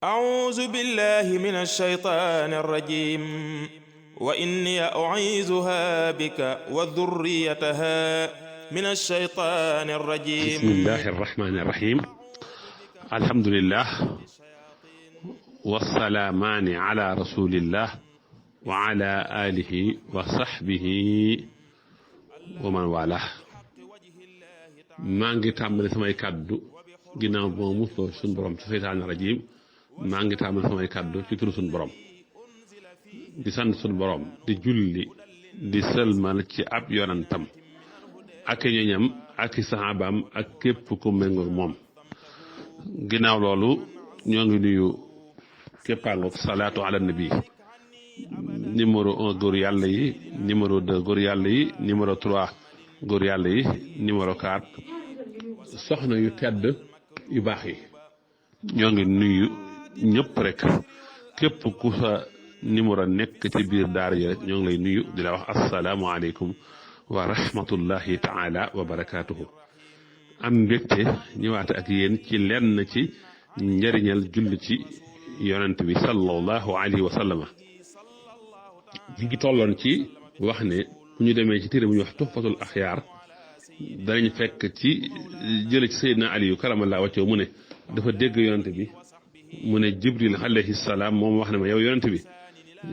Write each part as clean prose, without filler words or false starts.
أعوذ بالله من الشيطان الرجيم وإني أعيذها بك وذريتها من الشيطان الرجيم بسم الله الرحمن الرحيم الحمد لله والسلامان على رسول الله وعلى آله وصحبه ومن والاه maa ngi tàmbali samay kàddu ginnaaw bu ma musloo suñu borom ci seytaane rajim maa ngi tàmbali samay kàddu ci turu suñu borom di sant suñu borom di julli di sëlmal ci ab yonantam ak i ñoñam ak i saxaabaam ak képp ku méngoog moom ginnaaw loolu ñoo ngi nuyu képpaangoog salaatu ala nabi numéro 1 góor yàlla yi numéro 2 góor yàlla yi numéro 3 góor yàlla yi numéro 4 soxna yu tedd yu baax yi ñoo ngi nuyu ñëpp rek képp ku sa numéro nekk ci biir daara yi rek ñoo ngi lay nuyu di la wax asalaamualeykum wa rahmatullahi taala wa barakaatuhu am mbégte ñëwaate ak yéen ci lenn ci njëriñal julli ci yonent bi sallallahu alayhi wa sallama ñi ngi tolloon ci wax ne bu ñu demee ci téere bu ñuy wax tuhfatul axyaar danañ fekk ci jële ci Seydina Aliyu karamallahu wajhahu mu ne dafa dégg yonent bi mu ne Jibril alayhi salaam moom wax ne ma yow yonent bi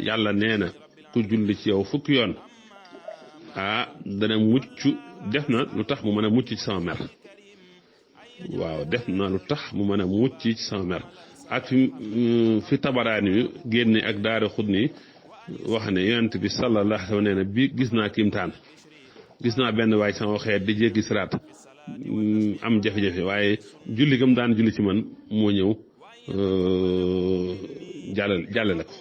yàlla nee na ku julli ci yow fukki yoon dana mucc def na lu tax mu mën a mucc ci sama mer waaw def na lu tax mu mën a mucc ci sama mer ak fi tabaraani yu génne ak daara xudni wax ne yonent bi sallallahu alayhi wa sallam nee na bi gis naa kiimtaan gis naa benn waay sama xeet di jéggi siraat am jafe-jafe waaye julli gam daan julli ci man moo ñëw jàllale ko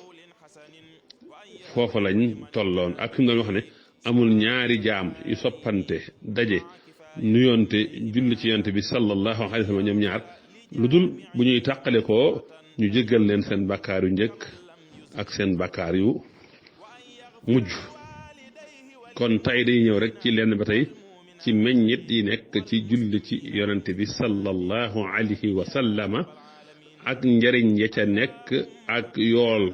foofa lañ tolloon ak fi mu doon wax ne amul ñaari jaam yu soppante daje nuyoonte julli ci yonent bi sallallahu alayhi wa sallam ñoom ñaar lu dul bu ñuy tàqale ko ñu jéggal leen seen bakkaar yu njëkk ak seen bakkaar yu mujj kon tey day ñëw rek ci lenn ba tey ci meññit yi nekk ci julli ci yonent bi sallallahu alayhi wa sallama ak njariñ ya ca nekk ak yool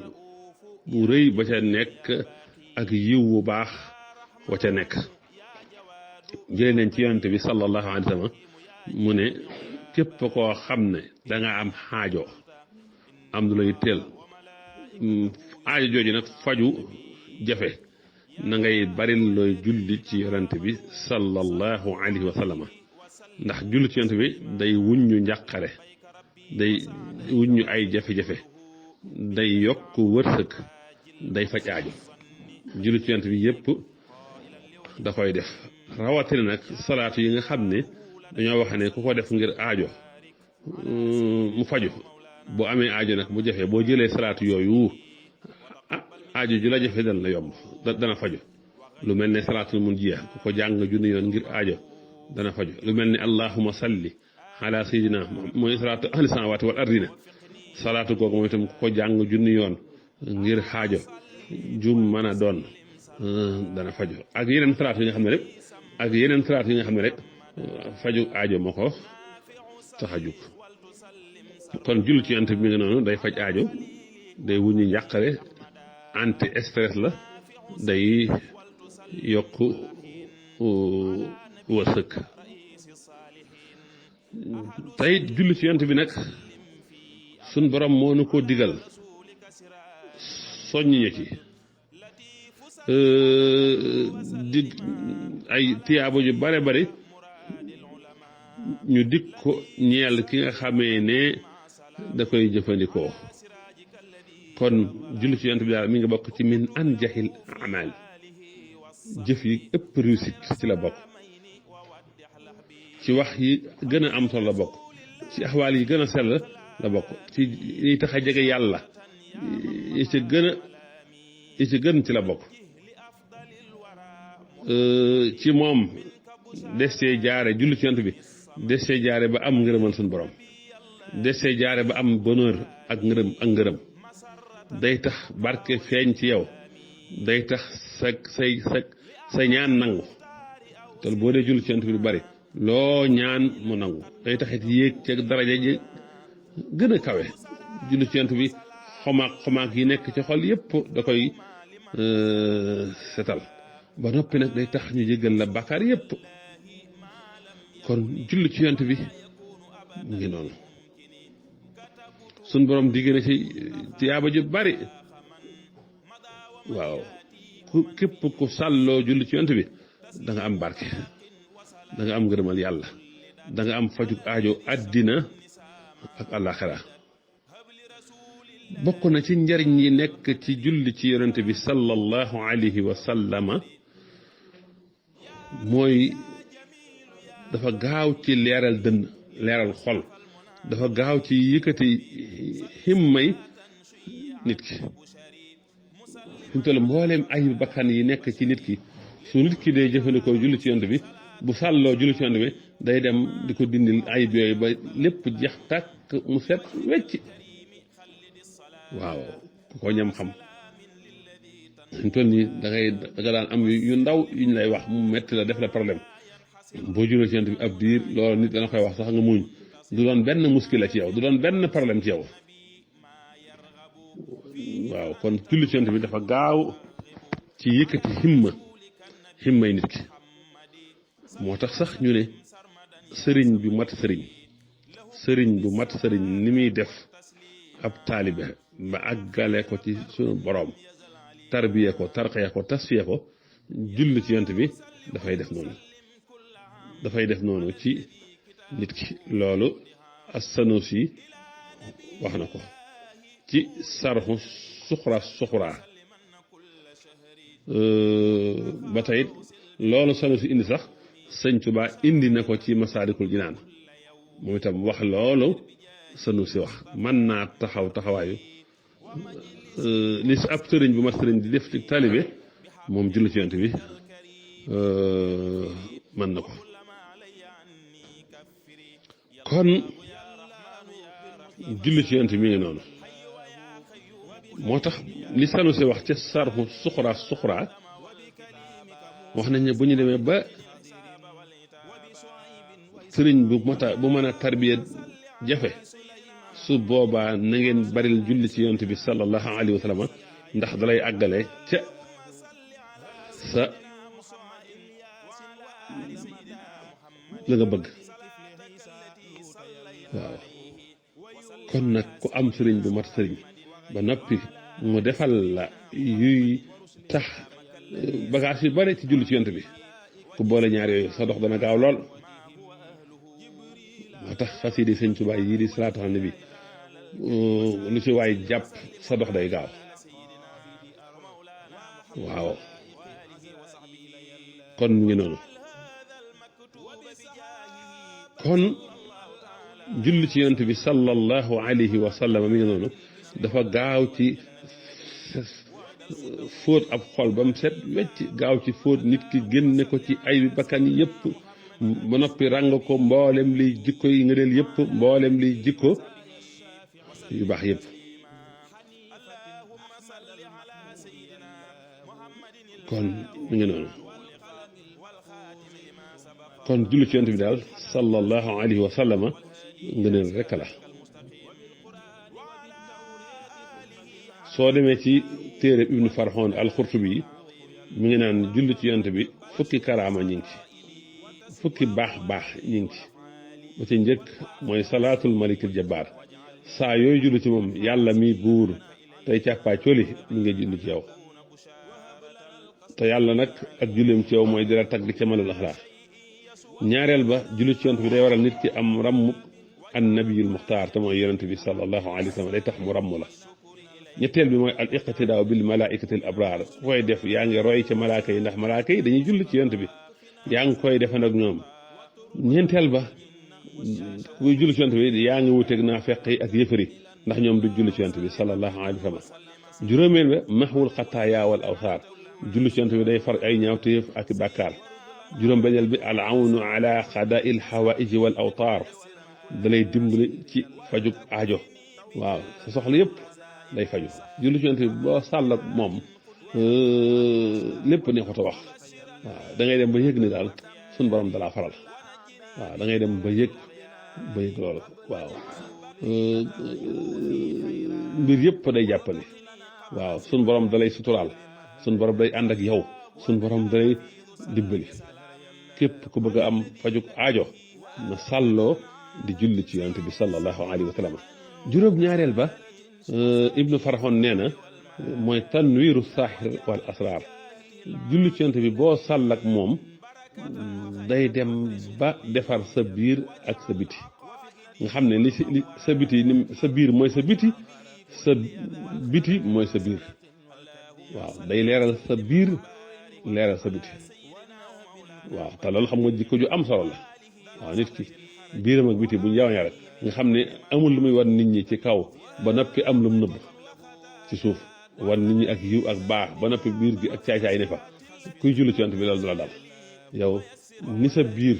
bu rëy ba ca nekk ak yiw bu baax wa ca nekk jëlee nañ ci yonent bi sallallahu alayhi wa sallam mu ne képp koo xam ne danga am xaajo am du lay teel aajo jooju nag faju jafe na ngay bari looy julli ci yonent bi sallallahu alayhi wa sallam ndax julli ci yonent bi day wuññu njàqare day wuññu ay jafe-jafe day yokk wërsëg day faj aajo julli ci yonent bi yépp da koy def rawatina nag salaatu yi nga xam ne dañoo wax ne ku ko def ngir aajo mu faju boo amee aajo nag mu jafe boo jëlee salaatu yooyu aajo ju la jafe dana la yomb dana faju lu mel ne salaatul munjiya ku ko jàng junni yoon ngir aajo dana faju lu mel ne allahumma salli ala sayyidina mooy salaatu ahli samawati wal ardina salaatu googu mooy itam ku ko jàng junni yoon ngir aajo jum mën a doon dana faju ak yeneen salaatu yi nga xam ne rek faju aajo moo ko tax a jug kon julli ci yonent bi mi nga noonu day faj aajo day wuññi njàqare anti stress la day yokk wërsëg tey julli ci yonent bi nag suñ borom moo nu ko digal soññ ña ci di ay tiyaabo yu bare bari ñu dik ko ñeel ki nga xamee ne da koy jëfandikoo kon julli ci yonent bi daal mi nga bokk ci min anjahil amal jëf yi ëpp réussite ci la bokk ci wax yi gën a am solo la bokk ci axwaal yi gën a sell la bokk ci yi tax a jege yàlla yi ci gën ci la bokk ci moom des see jaare julli ci yonent bi des see jaare ba am ngërëmal suñu borom des see jaare ba am bonheur ak ngërëm day tax barke feeñ ci yow day tax sa ñaan nangu te boo dee julli ci yonent bi lu bari loo ñaan mu nangu day taxit yéeg ca daraja ji gën a kawe julli ci yonent bi xomaag yi nekk ci xol yépp da koy setal ba noppi nag day tax ñu jéggal la bàkkaar yépp kon julli ci yonent bi mu ngi noonu suñ borom digg na ci tiyaaba ju bari waaw képp ku sàlloo julli ci yonent bi da nga am barke da nga am ngërëmal yàlla da nga am fajug aajo àddina ak àllaaxira bokk na ci njariñ yi nekk ci julli ci yonent bi sallallahu alayhi wa sallama mooy dafa gaaw ci leeral dënn leeral xol dafa gaaw ci yëkkati himmay nit ki fi mu toll mbooleem ay bakkan yi nekk ci nit ki su nit ki dee jëfandikoo julli ci yonent bi bu sàlloo julli ci yonent bi day dem di ko dindil ayib yooyu ba lépp jeex tàkk mu set wecc waaw ku ko ñam xam fi mu toll nii da nga daan am yu ndaw yuñ lay wax mu metti la def la problème boo jullee ci yonent bi ab diir loolu nit dana koy wax sax nga muñ du doon benn muskila ci yow du doon benn problème ci yow waaw kon julli ci yonent bi dafa gaaw ci yëkkati himmay nit ki moo tax sax ñu ne sëriñ bu mat sëriñ ni muy def ab taalibe ba àggale ko ci sunu boroom tarbiye ko tarqiya ko tasfiya ko julli ci yonent bi dafay def noonu ci nit ki loolu as-Sanusi wax na ko ci sarxu suxraa ba tey loolu Sanusi indi sax sëñ Tuubaa indi na ko ci Masaalikul Jinaan moom itam wax loolu Sanusi wax mën naa taxawaayu li si ab sëriñ bu mat sëriñ di def ci taalibe moom julli ci yonent bi mën na ko kon julli ci yonent mi ngi noonu moo tax li Sanusi wax ca sarxu suxraa wax nañ ne bu ñu demee ba sëriñ bu mën a tarbiya jafe su boobaa na ngeen baril julli ci yonent bi sallallahu alayhi wa sallam ndax dalay àggale ca sa la nga bëgg waaw kon nag ku am sëriñ bu mat sëriñ ba noppi mu defal la yuy tax bagage yu bari ci julli ci yonent bi ku boole ñaar yooyu sa dox dana gaaw lool moo tax fas yi di sëñ Tuubaa yii di salaatu ala nabi lu ci waay jàpp sa dox day gaaw waaw kon mu ngi noonu kon julli ci yonent bi sallallahu alayhi wa sallam mi ngi noonu dafa gaaw ci fóot ab xol ba mu set wecc gaaw ci fóot nit ki génne ko ci ay bakkan yëpp ba noppi ràng ko mboolem liy jikko yi nga del yëpp mboolem liy jikko yu baax yëpp kon mu ngi noonu kon julli ci yonent bi daal sallallahu alayhi wa sallama ngëneel rekk la soo demee ci téere ibnu farxoon alxurtubi mi ngi naan julli ci yonent bi fukki karaama ñi ngi ci fukki baax ñi ngi ci ba ci njëkk mooy salaatul malikil jabbaar saa yooyu julli ci moom yàlla mi buur tey càppaa coli mi ngi julli ci yow te yàlla nag ak jullim ci yow mooy dira tagg ca malul axlaa ñaareel ba julli ci yonent bi day waral nit ki am ramm an nabiyul muxtaar te mooy yonent bi sallallahu alayhi wa sallam day tax mu ramm la ñetteel bi mooy al iqtidaa bil malaa'ikati al abraar koy def yaa ngi roy ca malaaka yi ndax malaaka yi dañuy julli ci yonent bi yaa ngi koy defan ak ñoom ñeenteel ba kuy julli ci yonent bi yaa ngi wuteeg naafeq yi ak yëfëri ndax ñoom du julli ci yonent bi sallallahu alayhi wa sallam juróomeel ba maxwul xataaya wal awsaar julli ci yonent bi day far ay ñaawteef ak bàkkaar juróom-benneel bi al awnu ala qadaa'il xawaaiji wal awtaar dalay dimbali ci fajug aajo waaw sa soxla yëpp day faju julli ci yonent bi boo sàll ak moom lépp neexut a wax waaw da ngay dem ba yëg ni daal suñ borom dalaa faral waaw da ngay dem ba yëg loolu waaw mbir yëpp day jàppale waaw sun borom dalay suturaal sun borom day ànd ak yow sun borom dalay dimbali képp ku bëgg a am fajuk aajo na sàlloo di julli ci yonent bi sallallahu alayhi wa sallam juróom ñaareel ba ibnu farxoon nee na mooy tanwiiru saaxir wal asraar julli ci yonent bi boo sàll ak moom day dem ba defar sa biir ak sa biti nga xam ne li sa biti ni sa biir mooy sa biti sa biti mooy sa biir waaw day leeral sa biir leeral sa biti waaw te loolu xam nga jikko ju am solo la waaw nit ki biiram ak biti bu ñu yawaña rek nga xam ne amul lu muy wan nit ñi ci kaw ba noppi am lu mu nëbb ci suuf wan nit ñi ak yiw ak baax ba noppi biir gi ak caay-caay ne fa kuy julli ci yonent bi loolu du la dal yow ni sa biir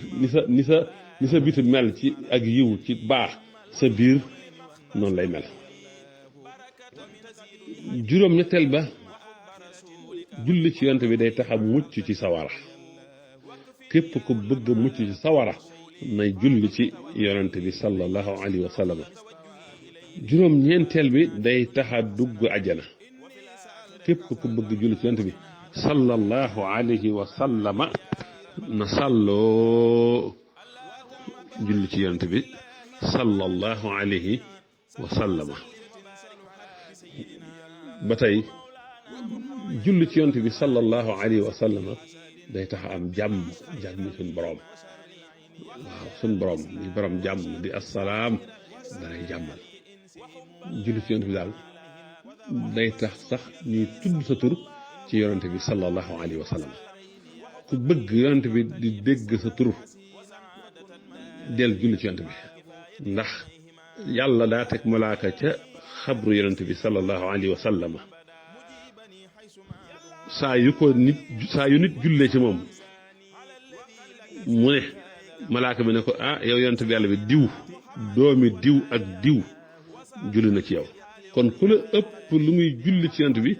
ni sa biti mel ci ak yiw ci baax sa biir noonu lay mel juróom ñetteel ba julli ci yonent bi day tax a mucc ci sawara képp ku bëgg mucc ci sawara nay julli ci yonent bi sallallahu alayhi wa sallam juróom ñeenteel bi day tax a dugg ajjana képp ku bëgg julli ci yonent bi sallallahu alayhi wa sallama na sàlloo julli ci yonent bi sallallahu alayhi wa sallama ba tey julli ci yonent bi sallallahu alayhi wa sallama day tax am jàmm suñ borom waaw suñ borom di borom jàmm di assalaam danay jàmmal julli ci yonent bi daal day tax sax ñuy tudd sa tur ci yonent bi sallallahu alayhi wa sallam ku bëgg yonent bi di dégg sa tur del julli ci yonent bi ndax yàlla daa teg malaaka ca xabru yonent bi sallallahu alayhi wa sallam saa yu nit jullee ci moom mu ne malaaka bi ne ko ah yow yonent bi yàlla bi diw doomi diw ak diw julli na ci yow kon ku la ëpp lu muy julli ci yonent bi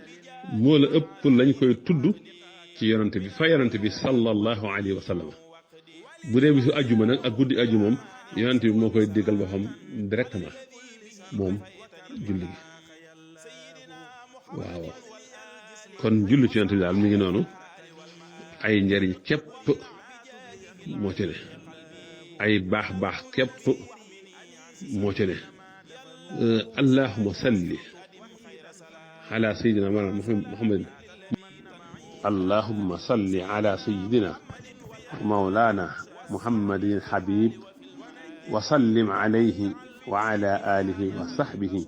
moo la ëpp lañ koy tudd ci yonent bi fa yonent bi sallallahu alayhi wa sallam bu dee bisu ajjuma nag ak guddi ajjuma moom yonent bi moo koy déggal ba xam directement moom julli gi waaw kon julli ci yonent bi daal mi ngi noonu ay njariñ képp moo ci ne ay baax képp moo ci ne allahumma salli ala sayyidina muhammadin allahumma salli ala sayyidina mawlana muhammadin habib wa sallim alayhi wa ala alihi wa sahbihi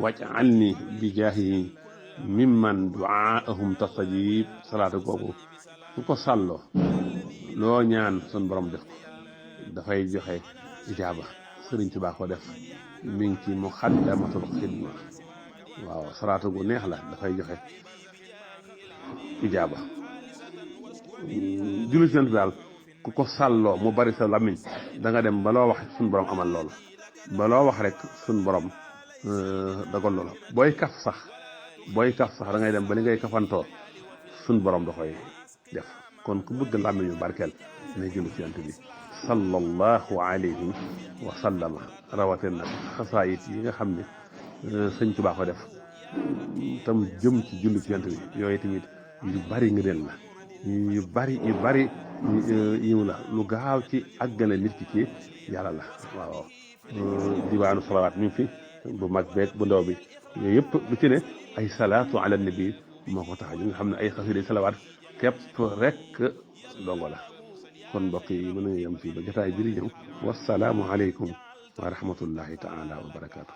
waj'alni bi jaahihi mimman du'aahum tastajib salaatu googu ku ko sàlloo loo ñaan sun borom def ko dafay joxe ijaaba Sëriñ Tuubaa ko def mi ngi ci muxaddamatul xidma waaw salaatu gu neex la dafay joxe ijaaba julli ci daal ku ko sàlloo mu bari sa lamiñ da nga dem ba loo wax sun borom amal loolu ba loo wax rek sun borom dagal loolu booy kaf sax da ngay dem ba li ngay kafantoo sun borom da koy def kon ku bëgg làmmiñ yu barkeel nay julli ci yonent bi sallallahu alayhi wa sallama rawatina nag xasaayit yi nga xam ne Sëñ Tuubaa ko def tam jëm ci julli ci yonent bi yooyu tamit yu bari ngëneel la yu bari yiw la lu gaaw ci àggale nit ki ci yàlla la waaw diwaanu salawaat mi ngi fi bu mag beeg bu ndaw bi yooyu yëpp lu ci ne ay salaatu ala nabi moo ko tax ñu nga xam ne ay xasida salawaat képp rek dongo la kon mbokk yi mën nañu yem fii ba jotaay bi di ñëw wasalaamu aleykum wa rahmatullahi taala wa barakaatu